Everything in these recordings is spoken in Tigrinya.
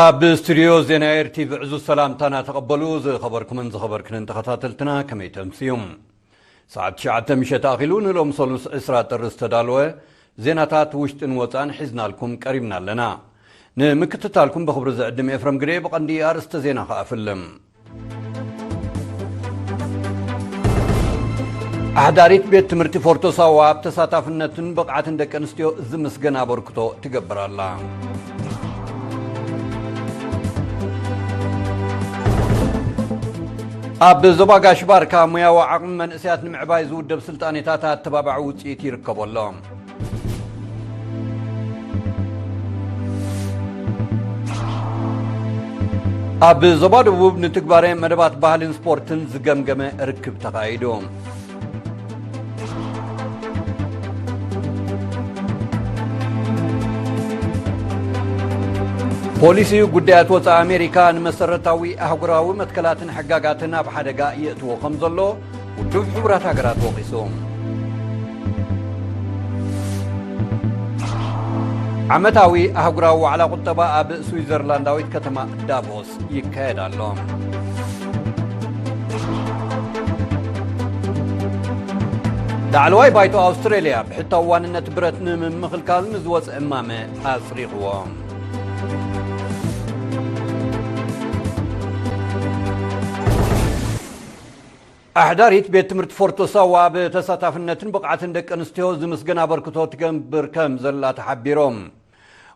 ኣብ ስቱድዮ ዜና ኤር ቲ ቪ ዕዙዝ ሰላምታና ተቐበሉ። ዝኸበርኩምን ዝኸበርክንን ተኸታተልትና ከመይ ተምስዩም? ሰዓት ትሽዓተ ምሸት ኣኺሉ ንሎም ሰሉስ ዕስራ ጥሪ ዝተዳለወ ዜናታት ውሽጥን ወፃን ሒዝናልኩም ቀሪብና ኣለና። ንምክትታልኩም ብኽብሪ ዝዕድም ኤፍረም ግደ። ብቐንዲ ኣርእስተ ዜና ከኣፍልም። ኣሕዳሪት ቤት ትምህርቲ ፎርቶ ሳዋ ኣብ ተሳታፍነትን ብቕዓትን ደቂ ኣንስትዮ ዝምስገን ኣበርክቶ ትገብር ኣላ። ኣብ ዞባ ጋሽ ባርካ ሙያዊ ዓቕሚ መንእሰያት ንምዕባይ ዝውደብ ስልጣኔታት ኣተባባዒ ውፅኢት ይርከቦ ኣሎ። ኣብ ዞባ ደቡብ ንትግባረ መደባት ባህልን ስፖርትን ዝገምገመ ርክብ ተኻይዱ። ፖሊሲ ጉዳያት ወፃኢ ኣሜሪካ ንመሰረታዊ ኣህጉራዊ መትከላትን ሕጋጋትን ኣብ ሓደጋ የእትዎ ከም ዘሎ ውድብ ሕቡራት ሃገራት ወቒሱ። ዓመታዊ ኣህጉራዊ ዋዕላ ቁጠባ ኣብ ስዊዘርላንዳዊት ከተማ ዳቮስ ይካየድ ኣሎ። ላዕለዋይ ባይቶ ኣውስትሬልያ ብሕታዊ ዋንነት ብረት ንምምኽልካል ንዝወፀ እማመ ኣፅዲቕዎ። ኣሕዳሪት ቤት ትምህርቲ ፎርቶ ሳዋ ኣብ ተሳታፍነትን ብቕዓትን ደቂ ኣንስትዮ ዝምስገን ኣበርክቶ ትገብር ከም ዘላ ተሓቢሮም።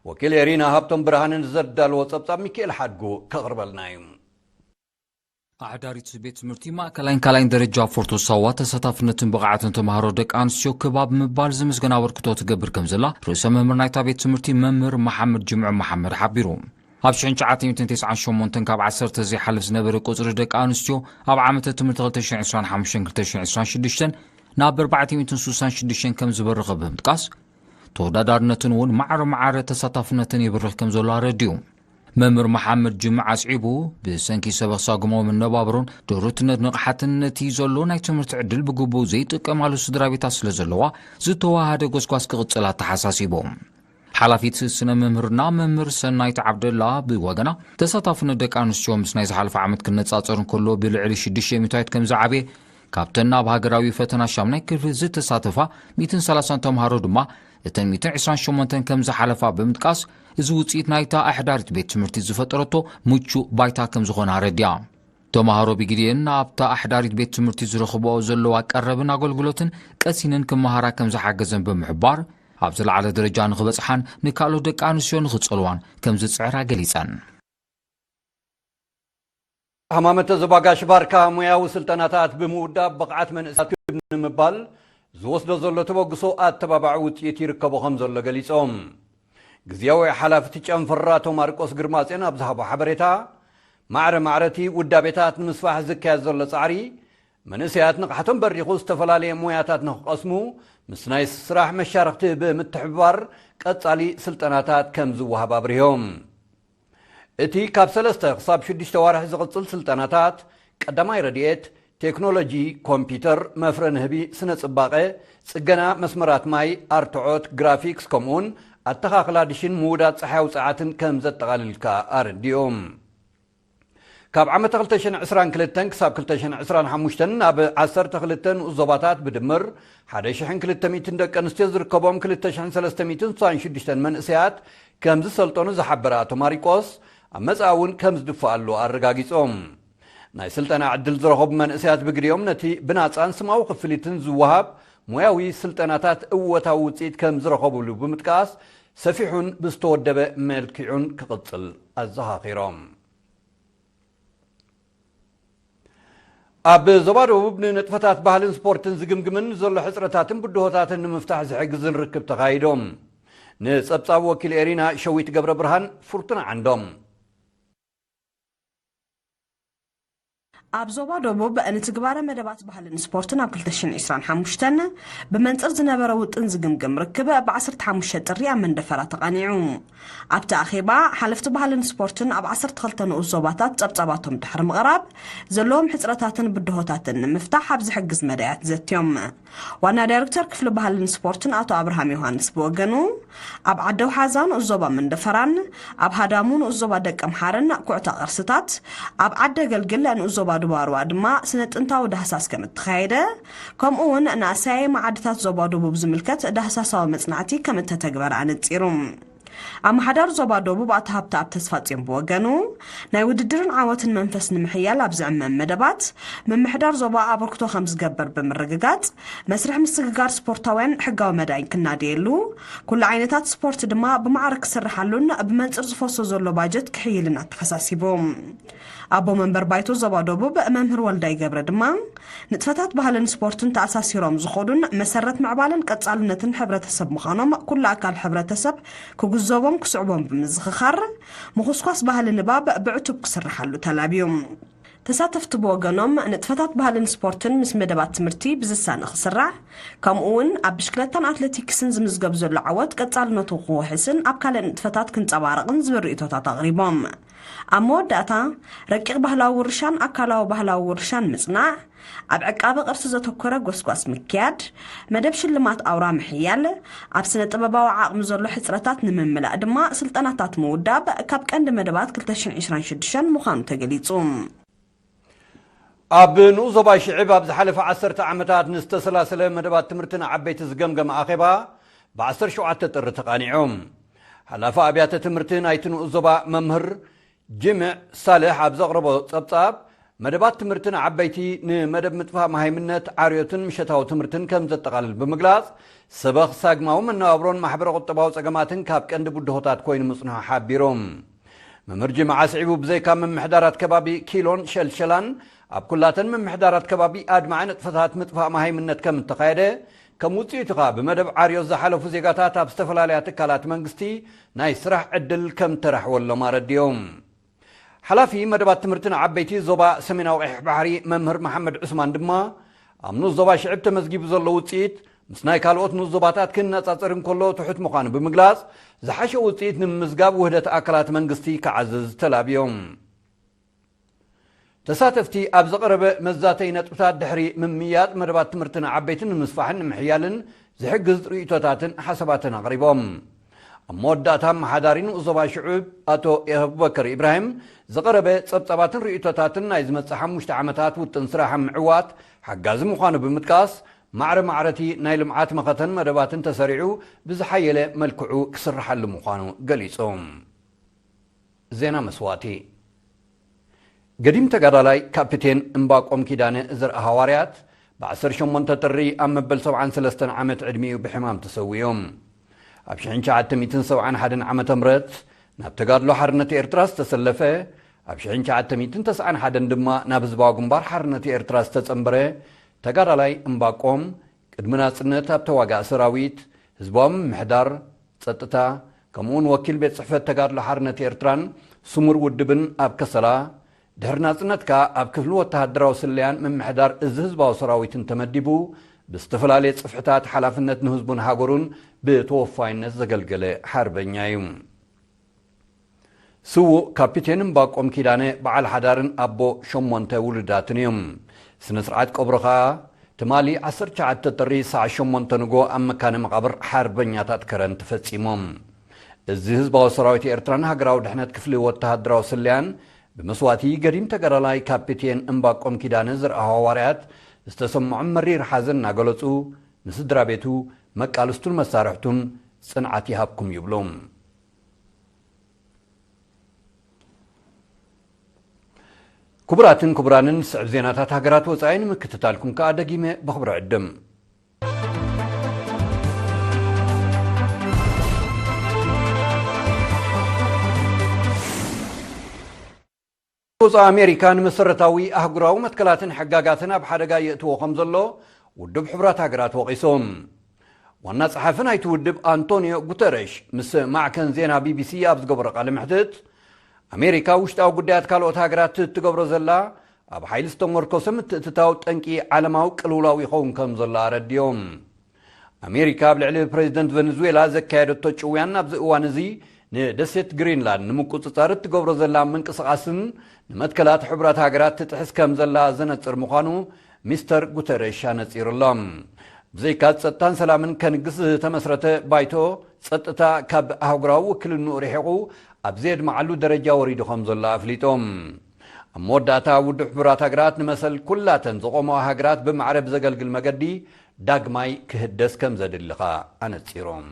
ወኪል ኤሪና ሃብቶም ብርሃንን ዘዳለዎ ጸብጻብ ሚካኤል ሓድጉ ከቕርበልና እዩ። ኣሕዳሪት ቤት ትምህርቲ ማእከላይን ካልኣይን ደረጃ ፎርቶ ሳዋ ተሳታፍነትን ብቕዓትን ተምሃሮ ደቂ ኣንስትዮ ክባብ ምባል ዝምስገን ኣበርክቶ ትገብር ከም ዘላ ርእሰ መምህር ናይታ ቤት ትምህርቲ መምህር መሓመድ ጅምዑ መሓመድ ሓቢሩ። ኣብ ሽሕን ትሽዓተ ሚእትን ተስዓን ሸሞንተን ካብ ዓሰርተ ዘይሓልፍ ዝነበረ ቁጽሪ ደቂ ኣንስትዮ ኣብ ዓመተ ትምህርቲ ክልተ ሽሕን ዕስራን ሓሙሽተን ክልተ ሽሕን ዕስራን ሽዱሽተን ናብ ኣርባዕተ ሚእትን ስሳን ሽዱሽተን ከም ዝበረኸ ብምጥቃስ፣ ተወዳዳርነትን እውን ማዕረ ማዕረ ተሳታፍነትን ይብርኽ ከም ዘሎ ኣረዲኡ። መምህር መሓመድ ጅምዓ ኣስዒቡ፣ ብሰንኪ ሰበኽ ሳጉማዊ መነባብሮን ድሩትነት ንቕሓትን ነቲ ዘሎ ናይ ትምህርቲ ዕድል ብግቡእ ዘይጥቀማሉ ስድራ ቤታት ስለ ዘለዋ፣ ዝተዋሃደ ጎስጓስ ክቕጽል ኣተሓሳሲቡ። ሓላፊት ስነ መምህርና መምህር ሰናይት ዓብደላ ብወገና፣ ተሳታፍነት ደቂ ኣንስትዮ ምስ ናይ ዝሓለፈ ዓመት ክነጻጸር እንከሎ ብልዕሊ ሽዱሽተ ሚእታዊት ከም ዝዓበየ፣ ካብተን ኣብ ሃገራዊ ፈተና ሻምናይ ክፍሊ ዝተሳተፋ ሚእትን ሰላሳን ተምሃሮ ድማ እተን ሚእትን ዕስራን ሸሞንተን ከም ዝሓለፋ ብምጥቃስ፣ እዚ ውጽኢት ናይታ ኣሕዳሪት ቤት ትምህርቲ ዝፈጠረቶ ምቹእ ባይታ ከም ዝኾነ ኣረዲኣ። ተምሃሮ ብግዲኤን ኣብታ ኣሕዳሪት ቤት ትምህርቲ ዝረኽብኦ ዘለዋ ቀረብን ኣገልግሎትን ቀሲነን ክመሃራ ከም ዝሓገዘን ብምሕባር፣ ኣብ ዝለዓለ ደረጃ ንኽበጽሓን ንካልኦት ደቂ ኣንስትዮ ንኽጸልዋን ከም ዝጽዕራ ገሊጸን። ሃማመተ ዞባ ጋሽ ባርካ ሞያዊ ስልጠናታት ብምውዳብ ብቕዓት መንእሰያት ክብ ንምባል ዝወስዶ ዘሎ ተበግሶ ኣተባባዒ ውጽኢት ይርከቦ ከም ዘሎ ገሊጾም። ግዝያዊ ሓላፊ እቲ ጨንፈር ኣቶ ማርቆስ ግርማጽዮን ኣብ ዝሃቦ ሓበሬታ፣ ማዕረ ማዕረ እቲ ውዳቤታት ንምስፋሕ ዝካየድ ዘሎ ጻዕሪ፣ መንእሰያት ንቕሓቶም በሪኹ ዝተፈላለየ ሞያታት ንኽቐስሙ ምስ ናይ ስራሕ መሻርኽቲ ብምትሕብባር ቀጻሊ ስልጠናታት ከም ዝወሃብ ኣብሪሆም። እቲ ካብ ሰለስተ ክሳብ ሽዱሽተ ዋርሒ ዝቕጽል ስልጠናታት፣ ቀዳማይ ረድኤት፣ ቴክኖሎጂ፣ ኮምፒውተር፣ መፍረ ንህቢ፣ ስነ ጽባቐ፣ ጽገና መስመራት ማይ፣ ኣርትዖት፣ ግራፊክስ፣ ከምኡውን ኣተኻኽላ ድሽን ምውዳድ ጸሓያዊ ጸዓትን ከም ዘጠቓልል ከኣ ኣረዲኦም። ካብ ዓመተ ክልተ ሽሕን ዕስራን ክልተን ክሳብ ክልተ ሽሕን ዕስራን ሓሙሽተን ናብ ዓሰርተ ክልተ ንኡስ ዞባታት ብድምር ሓደ ሽሕን ክልተ ሚእትን ደቂ ኣንስትዮ ዝርከቦም ክልተ ሽሕን ሰለስተ ሚእትን ስሳን ሽዱሽተን መንእሰያት ከም ዝሰልጠኑ ዝሓበረ ኣቶ ማሪቆስ፣ ኣብ መጻኢ እውን ከም ዝድፍኣሉ ኣረጋጊጾም። ናይ ስልጠና ዕድል ዝረኸቡ መንእሰያት ብግዲኦም ነቲ ብናጻን ስማዊ ክፍሊትን ዝወሃብ ሞያዊ ስልጠናታት እወታዊ ውጽኢት ከም ዝረኸብሉ ብምጥቃስ፣ ሰፊሑን ብዝተወደበ መልክዑን ክቕጽል ኣዘኻኺሮም። ኣብ ዞባ ደቡብ ንንጥፈታት ባህልን ስፖርትን ዝግምግምን ዘሎ ሕጽረታትን ብድሆታትን ንምፍታሕ ዝሕግዝን ርክብ ተኻይዶም። ንጸብጻብ ወኪል ኤሪና ሸዊት ገብረ ብርሃን ፍርቱና ዓንዶም። ኣብ ዞባ ደቡብ ንትግባረ መደባት ባህልን ስፖርትን ኣብ ክልተ ሽሕን ዕስራን ሓሙሽተን ብመንጽር ዝነበረ ውጥን ዝግምግም ርክብ ብ ዓሰርተ ሓሙሽተ ጥሪ ኣብ መንደፈራ ተቓኒዑ። ኣብቲ ኣኼባ፣ ሓለፍቲ ባህልን ስፖርትን ኣብ ዓሰርተ ክልተ ንኡስ ዞባታት ጸብጻባቶም ድሕሪ ምቕራብ፣ ዘለዎም ሕጽረታትን ብድሆታትን ንምፍታሕ ኣብ ዝሕግዝ መዳያት ዘትዮም። ዋና ዳይሬክተር ክፍሊ ባህልን ስፖርትን ኣቶ ኣብርሃም ዮሃንስ ብወገኑ፣ ኣብ ዓዲ ኣውሓዛ ንኡስ ዞባ መንደፈራን፣ ኣብ ሃዳሙ ንኡስ ዞባ ደቀምሓረን ኩዕታ ቅርስታት፣ ኣብ ዓዲ ኣገልግል ንኡስ ዞባ ዱባርዋ ድማ ስነ ጥንታዊ ዳህሳስ ከም እተኻየደ፣ ከምኡ እውን ንኣሳያይ መዓድታት ዞባ ደቡብ ዝምልከት ዳህሳሳዊ መጽናዕቲ ከም እተተግበረ ኣነጺሩ። ኣመሓዳሪ ዞባ ደቡብ ኣቶ ሃብተኣብ ተስፋጽዮን ብወገኑ፣ ናይ ውድድርን ዓወትን መንፈስ ንምሕያል ኣብ ዝዕመም መደባት፣ ምምሕዳር ዞባ ኣበርክቶ ከም ዝገብር ብምርግጋጽ፣ መስርሕ ምስግጋር ስፖርታውያን ሕጋዊ መዳይ ክናደየሉ፣ ኩሉ ዓይነታት ስፖርት ድማ ብማዕረ ክስርሓሉን ብመንጽር ዝፈሶ ዘሎ ባጀት ክሕይልን ኣተሓሳሲቡ። ኣቦ መንበር ባይቶ ዞባ ደቡብ መምህር ወልዳይ ገብረ ድማ፣ ንጥፈታት ባህልን ስፖርትን ተኣሳሲሮም ዝኸዱን መሰረት ምዕባለን ቀጻልነትን ሕብረተሰብ ምዃኖም ኩሉ ኣካል ሕብረተሰብ ክግንዘቦም ክስዕቦም ብምዝኽኻር፣ ምኹስኳስ ባህሊ ንባብ ብዕቱብ ክስርሓሉ ተላብዩ። ተሳተፍቲ ብወገኖም፣ ንጥፈታት ባህልን ስፖርትን ምስ መደባት ትምህርቲ ብዝሳነ ክስራሕ፣ ከምኡ እውን ኣብ ብሽክለታን ኣትሌቲክስን ዝምዝገብ ዘሎ ዓወት ቀጻልነቱ ክውሕስን ኣብ ካልእ ንጥፈታት ክንጸባረቕን ዝብል ርእይቶታት ኣቕሪቦም። ኣብ መወዳእታ፣ ረቂቕ ባህላዊ ውርሻን ኣካላዊ ባህላዊ ውርሻን ምጽናዕ፣ ኣብ ዕቃበ ቅርሲ ዘተኮረ ጎስጓስ ምክያድ፣ መደብ ሽልማት ኣውራ ምሕያል፣ ኣብ ስነ ጥበባዊ ዓቕሚ ዘሎ ሕጽረታት ንምምላእ ድማ ስልጠናታት ምውዳብ ካብ ቀንዲ መደባት ክልተ ሽሕን ዕስራን ሽዱሽተን ምዃኑ ተገሊጹ። ኣብ ንኡስ ዞባ ሽዕብ ኣብ ዝሓለፈ ዓሰርተ ዓመታት ንዝተሰላሰለ መደባት ትምህርቲ ንዓበይቲ ዝገምገመ ኣኼባ ብ ዓሰርተ ሸውዓተ ጥሪ ተቓኒዑ። ሓላፊ ኣብያተ ትምህርቲ ናይቲ ንኡስ ዞባ መምህር ጅምዕ ሳልሕ ኣብ ዘቕረቦ ጸብጻብ፣ መደባት ትምህርቲ ንዓበይቲ ንመደብ ምጥፋእ መሃይምነት፣ ዓርዮትን ምሸታዊ ትምህርትን ከም ዘጠቓልል ብምግላጽ፣ ሰበኽ ሳግማዊ መነባብሮን ማሕበረ ቁጠባዊ ጸገማትን ካብ ቀንዲ ብድሆታት ኮይኑ ምጽንሑ ሓቢሩ። መምህር ጅምዓ ስዒቡ ብዘይካ ምምሕዳራት ከባቢ ኪሎን ሸልሸላን ኣብ ኩላተን ምምሕዳራት ከባቢ ኣድማዒ ንጥፈታት ምጥፋእ መሃይምነት ከም እተኻየደ፣ ከም ውጽኢቱ ኸኣ ብመደብ ዓርዮት ዝሓለፉ ዜጋታት ኣብ ዝተፈላለያ ትካላት መንግስቲ ናይ ስራሕ ዕድል ከም ተራሕወሎም ኣረዲኦም። ሓላፊ መደባት ትምህርቲ ንዓበይቲ ዞባ ሰሜናዊ ቀይሕ ባሕሪ መምህር መሓመድ ዑስማን ድማ፣ ኣብ ንኡስ ዞባ ሽዕብ ተመዝጊቡ ዘሎ ውጽኢት ምስ ናይ ካልኦት ንኡስ ዞባታት ክነጻጸር እንከሎ ትሑት ምዃኑ ብምግላጽ፣ ዝሓሸ ውጽኢት ንምምዝጋብ ውህደት ኣካላት መንግስቲ ክዓዝዝ ተላብዮም። ተሳተፍቲ ኣብ ዝቐረበ መዛተይ ነጥብታት ድሕሪ ምምይያጥ መደባት ትምህርቲ ንዓበይትን ንምስፋሕን ንምሕያልን ዝሕግዝ ርእይቶታትን ሓሳባትን ኣቕሪቦም። ኣብ መወዳእታ ኣመሓዳሪ ንኡስ ዞባ ሽዑብ ኣቶ ኣቡበከር ኢብራሂም ዝቐረበ ጸብጻባትን ርእይቶታትን ናይ ዝመጽእ ሓሙሽተ ዓመታት ውጥን ስራሕ ኣብ ምዕዋት ሓጋዚ ምዃኑ ብምጥቃስ፣ ማዕረ ማዕረቲ ናይ ልምዓት መኸተን መደባትን ተሰሪዑ ብዝሓየለ መልክዑ ክስርሓሉ ምዃኑ ገሊጹ። ዜና መስዋእቲ። ገዲም ተጋዳላይ ካፒቴን እምባቆም ኪዳነ ዘርኣ ሃዋርያት ብ ዓሰርተ ሸሞንተ ጥሪ ኣብ መበል ሰብዓን ሰለስተን ዓመት ዕድሚኡ ብሕማም ተሰዊኡ። ኣብ ሽሕን ትሽዓተ ሚእትን ሰብዓን ሓደን ዓመተ ምህረት ናብ ተጋድሎ ሓርነት ኤርትራ ዝተሰለፈ፣ ኣብ ሽሕን ትሽዓተ ሚእትን ተስዓን ሓደን ድማ ናብ ህዝባዊ ግንባር ሓርነት ኤርትራ ዝተጸንበረ ተጋዳላይ እምባቆም፣ ቅድሚ ናጽነት ኣብ ተዋጋኢ ሰራዊት፣ ህዝባዊ ምምሕዳር፣ ጸጥታ፣ ከምኡውን ወኪል ቤት ጽሕፈት ተጋድሎ ሓርነት ኤርትራን ስሙር ውድብን ኣብ ከሰላ፣ ድሕሪ ናጽነት ከኣ ኣብ ክፍሊ ወተሃደራዊ ስለያን ምምሕዳር እዚ ህዝባዊ ሰራዊትን ተመዲቡ፣ ብዝተፈላለየ ጽፍሕታት ሓላፍነት ንህዝቡን ሃገሩን ብተወፋይነት ዘገልገለ ሓርበኛ እዩ። ስዉእ ካፒቴን እምባቆም ኪዳነ በዓል ሓዳርን ኣቦ ሸሞንተ ውሉዳትን እዮም። ስነ ስርዓት ቀብሩ ኸኣ ትማሊ ዓሰርተ ትሽዓተ ጥሪ ሰዓት ሸሞንተ ንግሆ ኣብ መካነ መቓብር ሓርበኛታት ከረን ተፈጺሞም። እዚ ህዝባዊ ሰራዊት ኤርትራን ሃገራዊ ድሕነት ክፍሊ ወተሃደራዊ ስለያን ብመስዋእቲ ገዲም ተጋዳላይ ካፒቴን እምባቆም ኪዳነ ዘርኣ ሃዋርያት ዝተሰምዖም መሪር ሓዘን እናገለጹ፣ ንስድራ ቤቱ፣ መቃልስቱን መሳርሕቱን ጽንዓት ይሃብኩም ይብሉ። ክቡራትን ክቡራንን፣ ዝስዕብ ዜናታት ሃገራት ወጻኢ ንምክትታልኩም ከኣ ደጊመ ብኽብሪ ዕድም። ወጻኢ ኣሜሪካ ንመሰረታዊ ኣህጉራዊ መትከላትን ሕጋጋትን ኣብ ሓደጋ የእትዎ ከም ዘሎ ውድብ ሕቡራት ሃገራት ወቒሱ። ዋና ጸሓፊ ናይቲ ውድብ ኣንቶኒዮ ጉተረሽ ምስ ማዕከን ዜና ቢቢሲ ኣብ ዝገበሮ ቃለ መሕትት፣ ኣሜሪካ ውሽጣዊ ጉዳያት ካልኦት ሃገራት እትገብሮ ዘላ ኣብ ሓይሊ ዝተመርኮሰ ምትእትታው ጠንቂ ዓለማዊ ቅልውላው ይኸውን ከም ዘሎ ኣረዲኦም። ኣሜሪካ ኣብ ልዕሊ ፕሬዚደንት ቨነዙዌላ ዘካየደቶ ጭውያን ኣብዚ እዋን እዚ ንደሴት ግሪንላንድ ንምቁጽጻር እትገብሮ ዘላ ምንቅስቓስን ንመትከላት ሕቡራት ሃገራት ትጥሕስ ከም ዘላ ዘነጽር ምዃኑ ሚስተር ጉተረሽ ኣነጺሩሎም። ብዘይካ ጸጥታን ሰላምን ከንግስ ዝተመስረተ ባይቶ ጸጥታ ካብ ኣህጉራዊ ውክልንኡ ርሒቑ ኣብ ዘየድመዓሉ ደረጃ ወሪዱ ከም ዘሎ ኣፍሊጦም። ኣብ መወዳእታ ውድብ ሕቡራት ሃገራት ንመሰል ኩላተን ዝቖመኦ ሃገራት ብማዕረ ብዘገልግል መገዲ ዳግማይ ክህደስ ከም ዘድሊ ኸኣ ኣነጺሮም።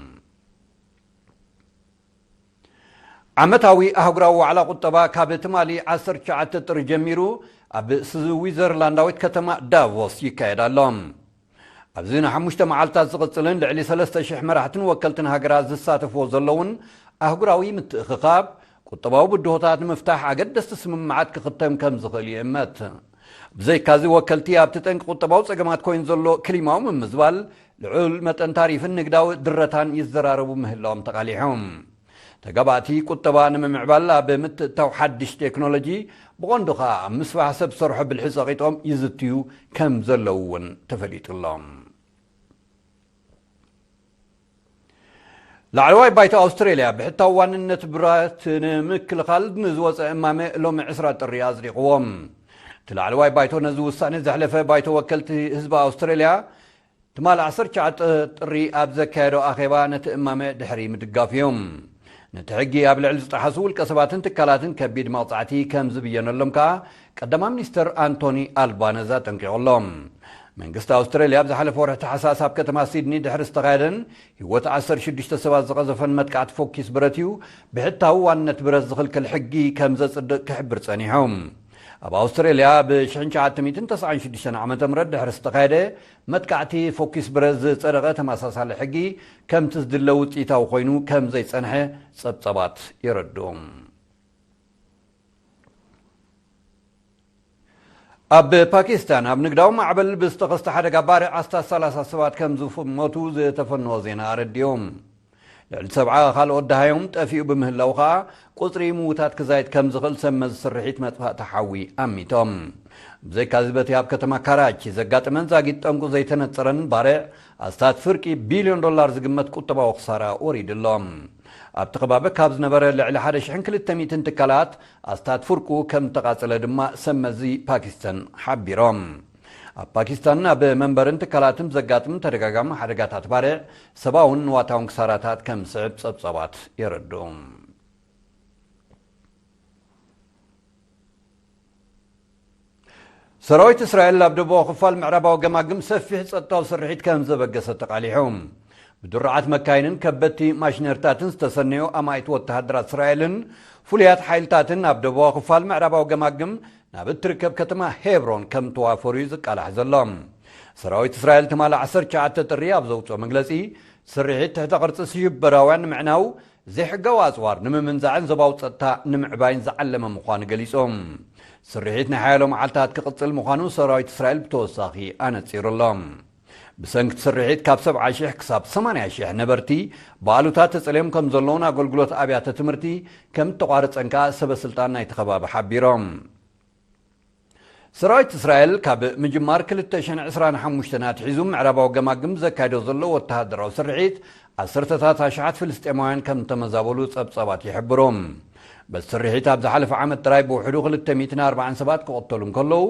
ዓመታዊ ኣህጉራዊ ዋዕላ ቁጠባ ካብ ትማሊ ዓሰርተ ትሽዓተ ጥሪ ጀሚሩ ኣብ ስዊዘርላንዳዊት ከተማ ዳቮስ ይካየድ ኣሎ። ኣብዚ ንሓሙሽተ መዓልታት ዝቕጽልን ልዕሊ ሰለስተ ሽሕ መራሕትን ወከልትን ሃገራት ዝሳተፍዎ ዘለውን ኣህጉራዊ ምትእኽኻብ ቁጠባዊ ብድሆታት ንምፍታሕ ኣገደስቲ ስምምዓት ክኽተም ከም ዝኽእል ይእመት። ብዘይካዚ ወከልቲ ኣብቲ ጠንቂ ቁጠባዊ ጸገማት ኮይኑ ዘሎ ክሊማዊ ምምዝባል፣ ልዑል መጠን ታሪፍን ንግዳዊ ድረታን ይዘራረቡ ምህላዎም ተቓሊሖም። ተጋባእቲ ቁጠባ ንምምዕባል ኣብ ምትእትታው ሓድሽ ቴክኖሎጂ ብቐንዱ ኸኣ ኣብ ምስፋሕ ሰብ ሰርሖ ብልሒ ጸቒጦም ይዝትዩ ከም ዘለዉ እውን ተፈሊጡ ኣሎ። ላዕለዋይ ባይቶ ኣውስትሬልያ ብሕታዊ ዋንነት ብረት ንምክልኻል ንዝወፀ እማመ ሎሚ ዕስራ ጥሪ ኣፅዲቕዎም። እቲ ላዕለዋይ ባይቶ ነዚ ውሳኔ ዘሕለፈ ባይቶ ወከልቲ ህዝቢ ኣውስትሬልያ ትማሊ ዓሰርተ ትሽዓተ ጥሪ ኣብ ዘካየዶ ኣኼባ ነቲ እማመ ድሕሪ ምድጋፍ እዮም። ነቲ ሕጊ ኣብ ልዕሊ ዝጠሓሱ ውልቀ ሰባትን ትካላትን ከቢድ መቕጻዕቲ ከም ዝብየነሎም ከኣ ቀዳማይ ሚኒስተር ኣንቶኒ ኣልባነዝ ኣጠንቂቑ ኣሎ። መንግስቲ ኣውስትራልያ ኣብ ዝሓለፈ ወርሒ ታሕሳስ ኣብ ከተማ ሲድኒ ድሕሪ ዝተኻየደን ህይወት ዓሰርተ ሽዱሽተ ሰባት ዝቐዘፈን መጥቃዕቲ ፎኪስ ብረት እዩ ብሕታዊ ዋንነት ብረት ዝኽልክል ሕጊ ከም ዘጽድቕ ክሕብር ጸኒሑ። ኣብ ኣውስትራልያ ብ ሽሕን ትሽዓተ ሚእትን ተስዓን ሽዱሽተን ዓመተ ምህረት ድሕሪ ዝተኻየደ መጥቃዕቲ ፎኪስ ብረት ዝጸደቐ ተመሳሳሊ ሕጊ ከምቲ ዝድለ ውጽኢታዊ ኮይኑ ከም ዘይጸንሐ ጸብጸባት የረድኡ። ኣብ ፓኪስታን ኣብ ንግዳዊ ማዕበል ብዝተኸስተ ሓደጋ ባርዕ ኣስታት ሰላሳ ሰባት ከም ዝሞቱ ዝተፈነወ ዜና ኣረዲኦም። ልዕሊ ሰብዓ ካልኦት ደሃዮም ጠፊኡ ብምህላው ኸኣ ቁጽሪ ምዉታት ክዛይድ ከም ዝኽእል ሰብ መዚ ስርሒት መጥፋእቲ ሓዊ ኣሚቶም። ብዘይካዚ በቲ ኣብ ከተማ ካራቺ ዘጋጠመን ዛጊት ጠንቁ ዘይተነጸረን ባርዕ ኣስታት ፍርቂ ቢልዮን ዶላር ዝግመት ቁጠባዊ ክሳራ ወሪዱ ኣሎ። ኣብቲ ከባቢ ካብ ዝነበረ ልዕሊ ሓደ ሽሕን ክልተ ሚእትን ትካላት ኣስታት ፍርቁ ከም ተቓጸለ ድማ ሰብ መዚ ፓኪስታን ሓቢሮም። ኣብ ፓኪስታን ኣብ መንበርን ትካላትን ዘጋጥም ተደጋጋሚ ሓደጋታት ባርዕ ሰብኣውን ንዋታውን ክሳራታት ከም ዝስዕብ ጸብጻባት የረድኡ። ሰራዊት እስራኤል ኣብ ደቡባዊ ክፋል ምዕራባዊ ገማግም ሰፊሕ ጸጥታዊ ስርሒት ከም ዘበገሰ ተቓሊሑ። ብድሩዓት መካይንን ከበድቲ ማሽነርታትን ዝተሰነዩ ኣማኢት ወተሃደራት እስራኤልን ፍሉያት ሓይልታትን ኣብ ደቡባዊ ክፋል ምዕራባዊ ገማግም ናብ እትርከብ ከተማ ሄብሮን ከም ተዋፈሩ እዩ ዝቃላሕ ዘሎ። ሰራዊት እስራኤል ትማሊ ዓሰርተ ትሽዓተ ጥሪ ኣብ ዘውፅኦ መግለፂ፣ ስርሒት ትሕተ ቅርፂ ሽበራውያን ንምዕናው፣ ዘይሕጋዊ ኣፅዋር ንምምንዛዕን ዞባዊ ፀጥታ ንምዕባይን ዝዓለመ ምዃኑ ገሊፆም። ስርሒት ንሓያሎ መዓልታት ክቕፅል ምዃኑ ሰራዊት እስራኤል ብተወሳኺ ኣነፂሩ ኣሎ። ብሰንኪ እቲ ስርሒት ካብ ሰብዓ ሽሕ ክሳብ ሰማንያ ሽሕ ነበርቲ ብኣሉታ ተጸልዮም ከም ዘለውን ኣገልግሎት ኣብያተ ትምህርቲ ከም እተቋረጸን ከኣ ሰበ ስልጣን ናይቲ ከባቢ ሓቢሮም። ሰራዊት እስራኤል ካብ ምጅማር ክልተ ሽሕን ዕስራን ሓሙሽተን ኣትሒዙ ምዕራባዊ ገማግም ዘካይዶ ዘሎ ወተሃደራዊ ስርሒት ዓሰርተታት ኣሽሓት ፍልስጤማውያን ከም እተመዛበሉ ጸብጻባት ይሕብሩ። በቲ ስርሒት ኣብ ዝሓለፈ ዓመት ጥራይ ብውሕዱ ክልተ ሚእትን ኣርባዓን ሰባት ክቕተሉ እንከለዉ፣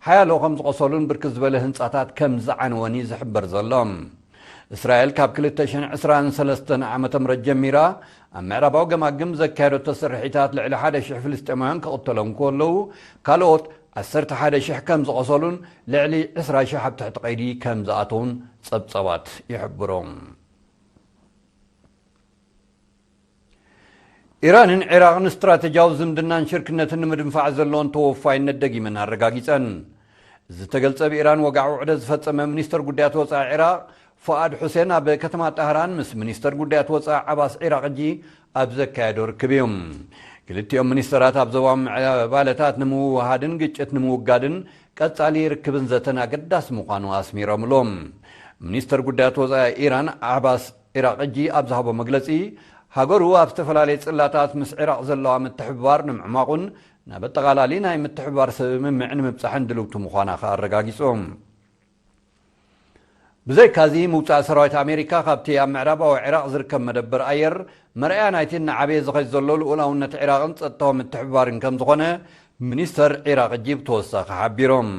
ሓያሎ ከም ዝቖሰሉን ብርክት ዝበለ ህንጻታት ከም ዝዓነወን እዩ ዝሕበር ዘሎ። እስራኤል ካብ ክልተ ሽሕን ዕስራን ሰለስተን ዓመተ ምህረት ጀሚራ ኣብ ምዕራባዊ ገማግም ዘካየደቶ ስርሒታት ልዕሊ ሓደ ሽሕ ፍልስጤማውያን ክቕተሎም ከለዉ፣ ካልኦት ዓሰርተ ሓደ ሽሕ ከም ዝቖሰሉን ልዕሊ ዕስራ ሽሕ ኣብ ትሕቲ ቀይዲ ከም ዝኣተዉን ጸብጻባት ይሕብሩ። ኢራንን ዒራቕን ስትራተጂያዊ ዝምድናን ሽርክነትን ንምድንፋዕ ዘለወን ተወፋይነት ደጊመን ኣረጋጊጸን። እዚ ዝተገልጸ ብኢራን ወግዓዊ ውዕደት ዝፈጸመ ሚኒስተር ጉዳያት ወጻኢ ዒራቕ ፉኣድ ሑሴን ኣብ ከተማ ጣህራን ምስ ሚኒስተር ጉዳያት ወጻኢ ዓባስ ዒራቕጂ ኣብ ዘካየዶ ርክብ እዩ። ክልቲኦም ሚኒስተራት ኣብ ዞባዊ ምዕባለታት ንምውህሃድን ግጭት ንምውጋድን ቀጻሊ ርክብን ዘተን ኣገዳሲ ምዃኑ ኣስሚሮምሉ። ሚኒስተር ጉዳያት ወጻኢ ኢራን ዓባስ ዒራቕጂ ኣብ ዝሃቦ መግለጺ፣ ሃገሩ ኣብ ዝተፈላለየ ጽላታት ምስ ዒራቕ ዘለዋ ምትሕብባር ንምዕማቑን ናብ ኣጠቓላሊ ናይ ምትሕብባር ስምምዕ ንምብጻሕን ድልውቲ ምዃና ከኣ ኣረጋጊጹ። ብዘይካዚ፣ ምውጻእ ሰራዊት ኣሜሪካ ካብቲ ኣብ ምዕራባዊ ዒራቕ ዝርከብ መደበር ኣየር መርኣያ ናይቲ እናዓበየ ዝኸይድ ዘሎ ልኡላውነት ዒራቕን ጸጥታዊ ምትሕብባርን ከም ዝኾነ ሚኒስተር ዒራቕ እጂ ብተወሳኺ ሓቢሮም።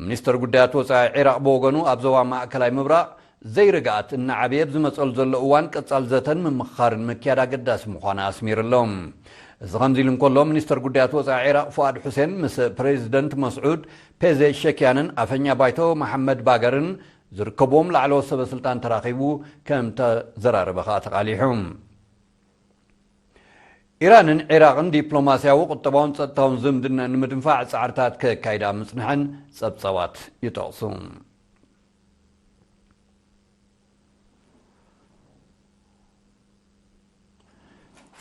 ሚኒስተር ጉዳያት ወጻኢ ዒራቕ ብወገኑ፣ ኣብ ዞባ ማእከላይ ምብራቕ ዘይርግኣት እናዓበየ ኣብ ዝመጸሉ ዘሎ እዋን፣ ቀጻል ዘተን ምምኽኻርን ምክያድ ኣገዳሲ ምዃኑ ኣስሚሩሎም። እዚ ከምዚ ኢሉ እንከሎ፣ ሚኒስተር ጉዳያት ወጻኢ ዒራቕ ፉኣድ ሑሴን ምስ ፕሬዚደንት መስዑድ ፔዜሽኪያንን ኣፈኛ ባይቶ መሓመድ ባገርን ዝርከብዎም ላዕለዎት ሰበ ስልጣን ተራኺቡ ከም ተዘራረበ ከኣ ተቓሊሑ። ኢራንን ዒራቕን ዲፕሎማስያዊ፣ ቁጠባውን ጸጥታውን ዝምድና ንምድንፋዕ ጻዕርታት ከካይዳ ምጽንሐን ጸብጻባት ይጠቕሱ።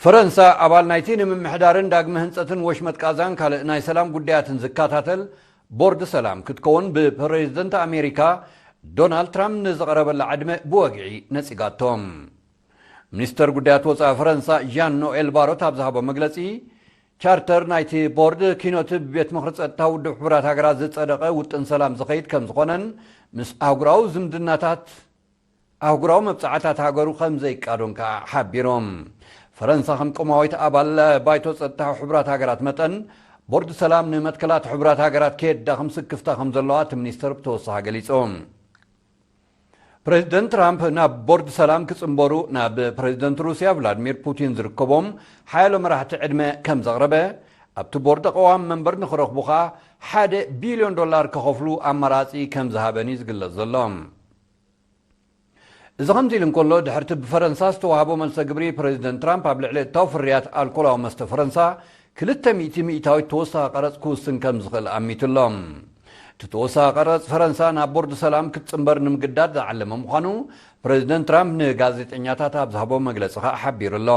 ፈረንሳ፣ ኣባል ናይቲ ንምምሕዳርን ዳግመ ህንጸትን ወሽመጥ ቃዛን ካልእ ናይ ሰላም ጉዳያትን ዝከታተል ቦርድ ሰላም ክትከውን ብፕሬዚደንት ኣሜሪካ ዶናልድ ትራምፕ ንዝቐረበላ ዕድመ ብወግዒ ነጺጋቶም። ሚኒስተር ጉዳያት ወጻኢ ፈረንሳ ዣን ኖኤል ባሮት ኣብ ዝሃቦ መግለጺ፣ ቻርተር ናይቲ ቦርድ ኪኖት ብቤት ምኽሪ ጸጥታ ውድብ ሕቡራት ሃገራት ዝጸደቐ ውጥን ሰላም ዝኸይድ ከም ዝኾነን ምስ ኣህጉራዊ ዝምድናታት ኣህጉራዊ መብጻዕታት ሃገሩ ከም ዘይቃዶን ከኣ ሓቢሮም። ፈረንሳ ከም ቀማዊት ኣባል ባይቶ ጸጥታ ሕቡራት ሃገራት መጠን፣ ቦርድ ሰላም ንመትከላት ሕቡራት ሃገራት ከየዳኽም ስክፍታ ከም ዘለዋ እቲ ሚኒስተር ብተወሳኺ ገሊጹ። ፕሬዚደንት ትራምፕ ናብ ቦርድ ሰላም ክጽንበሩ ናብ ፕሬዚደንት ሩስያ ቭላድሚር ፑቲን ዝርከቦም ሓያሎ መራሕቲ ዕድመ ከም ዘቕረበ፣ ኣብቲ ቦርድ ቀዋሚ መንበር ንኽረኽቡ ኸኣ ሓደ ቢልዮን ዶላር ክኸፍሉ ኣማራጺ ከም ዝሃበን እዩ ዝግለጽ ዘሎ። እዚ ከምዚ ኢሉ እንከሎ፣ ድሕርቲ ብፈረንሳ ዝተዋህቦ መልሰ ግብሪ፣ ፕሬዚደንት ትራምፕ ኣብ ልዕሊ እታው ፍርያት ኣልኮላዊ መስተ ፈረንሳ ክልተ ሚእቲ ሚእታዊት ተወሳኺ ቀረጽ ክውስን ከም ዝኽእል ኣሚቱ ኣሎ። እቲ ተወሳኺ ቀረጽ ፈረንሳ ናብ ቦርድ ሰላም ክትጽንበር ንምግዳድ ዝዓለመ ምዃኑ ፕሬዚደንት ትራምፕ ንጋዜጠኛታት ኣብ ዝሃቦ መግለጺ ከኣ ሓቢሩ ኣሎ።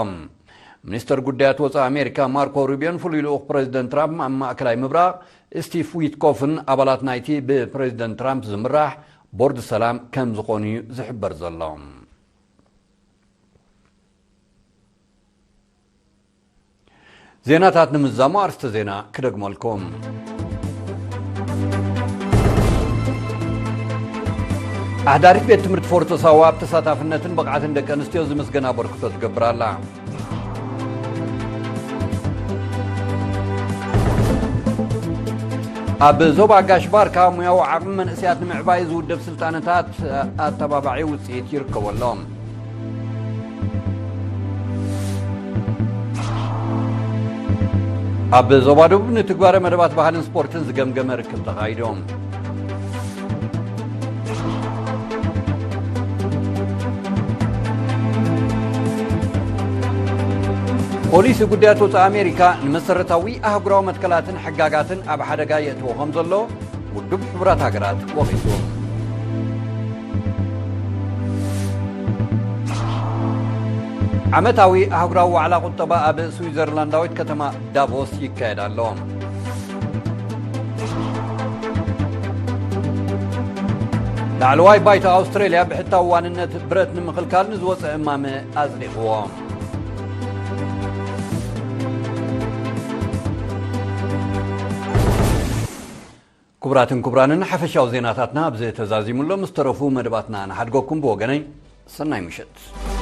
ሚኒስተር ጉዳያት ወጻኢ ኣሜሪካ ማርኮ ሩቢዮን ፍሉይ ልኡኽ ፕሬዚደንት ትራምፕ ኣብ ማእከላይ ምብራቕ ስቲቭ ዊትኮፍን ኣባላት ናይቲ ብፕሬዚደንት ትራምፕ ዝምራሕ ቦርድ ሰላም ከም ዝኾኑ እዩ ዝሕበር ዘሎ። ዜናታት ንምዛሙ ኣርስተ ዜና ክደግመልኩም። ኣሕዳሪት ቤት ትምህርቲ ፎርቶ ሳዋ ኣብ ተሳታፍነትን ብቕዓትን ደቂ ኣንስትዮ ዝምስገን ኣበርክቶ ትገብር ኣላ። ኣብ ዞባ ጋሽ ባርካ ሙያዊ ዓቕሚ መንእሰያት ንምዕባይ ዝውደብ ስልጣነታት ኣተባባዒ ውፅኢት ይርከቦ ኣሎ። ኣብ ዞባ ደቡብ ንትግባረ መደባት ባህልን ስፖርትን ዝገምገመ ርክብ ተኻይዱ። ፖሊሲ ጉዳያት ወጻኢ ኣሜሪካ ንመሰረታዊ ኣህጉራዊ መትከላትን ሕጋጋትን ኣብ ሓደጋ የእትዎ ከም ዘሎ ውድብ ሕቡራት ሃገራት ወቒሱ። ዓመታዊ ኣህጉራዊ ዋዕላ ቁጠባ ኣብ ስዊዘርላንዳዊት ከተማ ዳቮስ ይካየድ ኣሎ። ላዕለዋይ ባይቶ ኣውስትራልያ ብሕታዊ ዋንነት ብረት ንምኽልካል ንዝወፀ እማመ ኣጽዲቕዎ። ክቡራትን ክቡራንን፣ ሓፈሻዊ ዜናታትና ኣብዚ ተዛዚሙ ኣሎ። ምስ ተረፉ መደባትና ንሓድገኩም። ብወገነይ ሰናይ ምሸት።